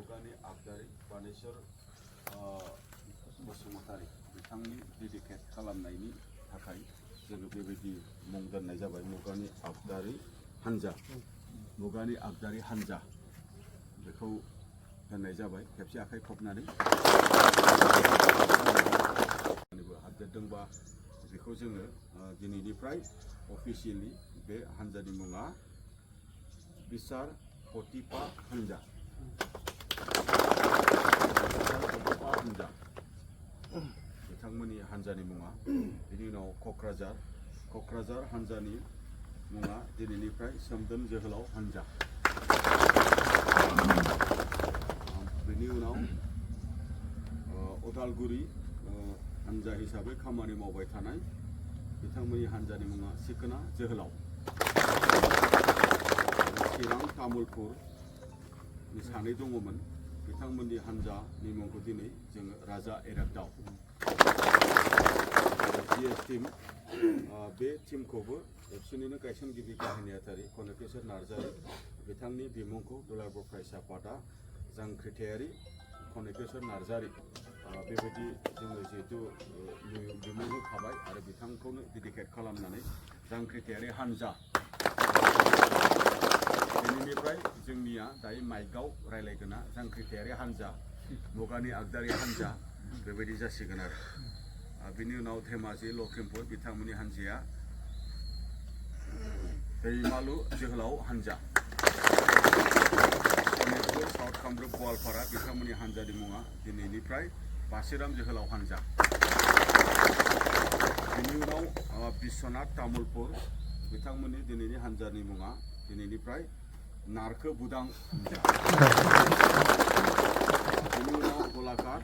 मुगानि आगदारि बानेश्वर बसुमतारी बिथांनि डेडिकेट खालामनायनि थाखाय जोङो बेबायदि मुं दोननाय जाबाय मुगानि आगदारि हानजा। मुगानि आगदारि हानजा बेखौ दोननाय जाबाय खेबसे आखाइ खबनानै हाबदेरदोंबा बेखौ जोङो दिनैनिफ्राय अफिसियेलि बे हानजानि मुङा बिसार पटिपा हानजा। हानजा बिथांमोननि हानजानि मुङा। बिनि उनाव क'क्राझार हानजानि मुङा दिनैनिफ्राय सोमदोन जोहोलाव हानजा। बिनि उनाव उदालगुरि हानजा हिसाबै खामानि मावबाय थानाय बिथांमोननि हानजानि मुङा सिखोना जोहोलाव। चिरां तामुलपुर सानै दङमोन बिथांमोननि हानजानि मुंखौ दिनै जोङो राजा इरागदाव। GS टीम बे टीमखौबो एबसुनिनो गायसनगिरि गाहाय नेहाथारि कनकेश्वर नार्जारी बिथांनि बिमुंखौ दुलाराय बर' फरायसा आफादा जांख्रिथायारि कनकेश्वर नार्जारी बेबायदि जोङो जिहेतु बिमुं होखाबाय आरो बिथांखौनो डेडिकेट खालामनानै जांख्रिथायारि हानजा दिनैनिफ्राय जोंनिया दायो माइकआव रायलायगोना जांख्रिथायारि हानजा मुगानि आगदारि हानजा बेबायदि जासिगोन आरो बिनि उनाव धेमाजि लखिमपुर बिथांमोननि हानजाया दैमालु जोहोलाव हानजा। सनितपुर साउथ कामरुप गवालपारा बिथांमोननि हानजानि मुङा दिनैनिफ्राय बासिराम जोहोलाव हानजा। बिनि उनाव बिश्वनाथ तामुलपुर बिथांमोननि दिनैनि हानजानि मुङा दिनैनिफ्राय नारखो बुदां हानजा। बिनि उनाव गलाघाट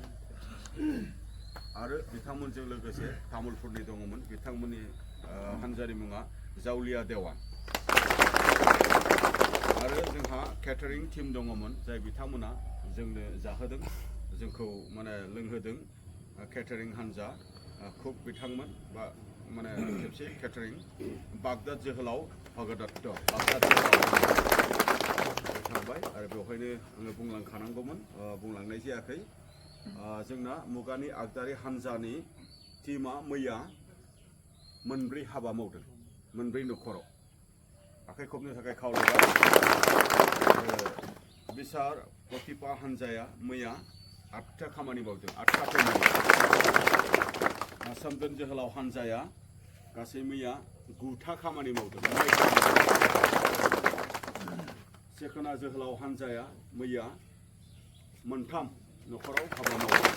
आरो बिथांमोनजों लोगोसे तामुलपुरनि दङमोन बिथांमोननि हानजानि मुङा जावलिया देवान। आरो जोंहा केटारिं टीम दङमोन जाय बिथांमोना जोंनो जाहोदों जोंखौ माने लोंहोदों केटारिं हानजा कुक बिथांमोन बा माने खेबसे केटारिं बागदाद जोहोलाव भगदत्त थांबाय आरो बेवहायनो आङो बुंलांखानांगौमोन बुंलांनाय जायाखै। जोंना मुगानि आगदारि हानजानि टीमा मैया मोनब्रै हाबा मावदों मोनब्रै न'खराव आखाइ खबनो थाखाय खावलायबाय। बिसार पटिपा हानजाया मैया 8था खामानि मावदों 8था फेमिलि। सोमदोन जोहोलाव हानजाया गासै मैया 9था खामानि मावदों। सिखोना जोहोलाव हानजाया मैया 3 न'खराव हाबा मावदों।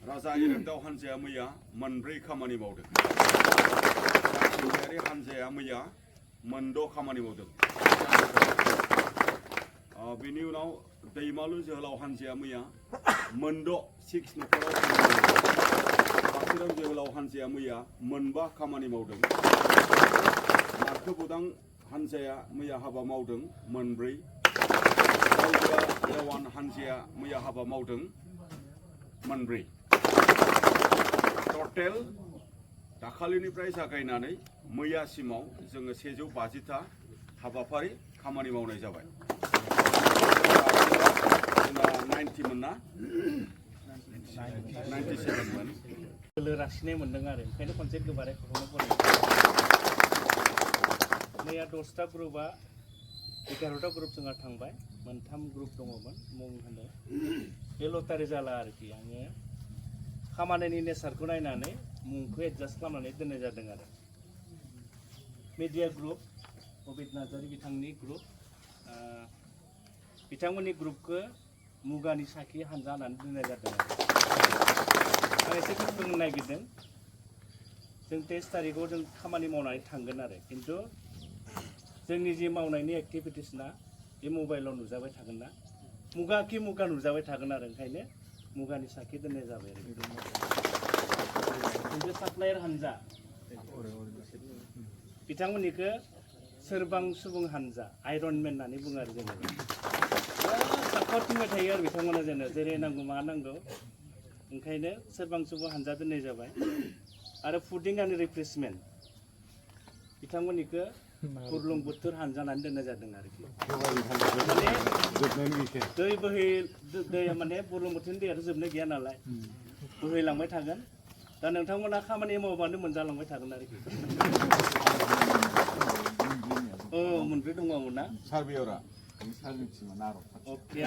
राजा इरागदाव हानजाया मैया 4 खामानि मावदों। जांख्रिथायारि हानजाया मैया 6 खामानि मावदों। बिनि उनाव दैमालु जोहोलाव हानजाया मैया 6 न'खराव बासिराम जोहोलाव हानजाया मैया 5 खामानि मावदों। नारखो बुदां हानजाया मैया हाबा मावदों 4। जावलिया देवान हानजाया मैया हाबा मावदों 4। टटेल दाखालिनिफ्राय जागायनानै मैयासिमाव जोङो 150था हाबाफारि खामानि मावनाय जाबाय। जोंना 90 मोन ना 97 मोन। बोलो रासिनाय मोनदों आरो ओंखायनो खनसे गोबारै खौनो फरायो। मैया 10था ग्रुपआ 11था ग्रुप जोंहा थांबाय 3 ग्रुप दङमोन मुं होनो बे लटारि जाला आरोखि आङो खामानिनि नेचारखौ नायनानै मुंखौ एडजास्ट खालामनानै दोननाय जादों आरो। मिडिया ग्रुप अबिद नार्जारी बिथांनि ग्रुप बिथांमोननि ग्रुपखौ मुगानि साखि हानजा होननानै दोननाय जादों आरो। आं एसे बुंनो नागिरदों जों 23 तारिखआव जों खामानि मावनानै थांगोन आरो खिन्थु जोंनि जि मावनायनि एक्टिभिटिसना बे मबाइलाव नुजाबाय थागोन ना मुगा नुजाबाय थागोन आरो ओंखायनो मुगानि साखि दोननाय जाबाय आरो। खिन्थु साप्लायार हानजा बिथांमोननिखौ सोरबां सुबुं हानजा आइरन मेन होननानै बुङो आरो जेनेबा सापर्ट होबाय थायो आरो बिथांमोना जेरै नांगौ मा नांगौ ओंखायनो सोरबां सुबुं हानजा दोननाय जाबाय। आरो फुडिं एन्ड रिफ्रेशमेन्ट बिथांमोननिखौ बुरलुंबुथुर हानजा होननानै दोननाय जादों आरोखि जोबनायनि बिखे दैया माने बुरलुंबुथुरनि दैयाथ' जोबनो गैया नालाय बोहैलांबाय थागोन दा नोंथांमोना खामानि मावबानो मोनजालांबाय थागोन आरोखि मोनब्रै दङमोन ना सार्भेयरा अके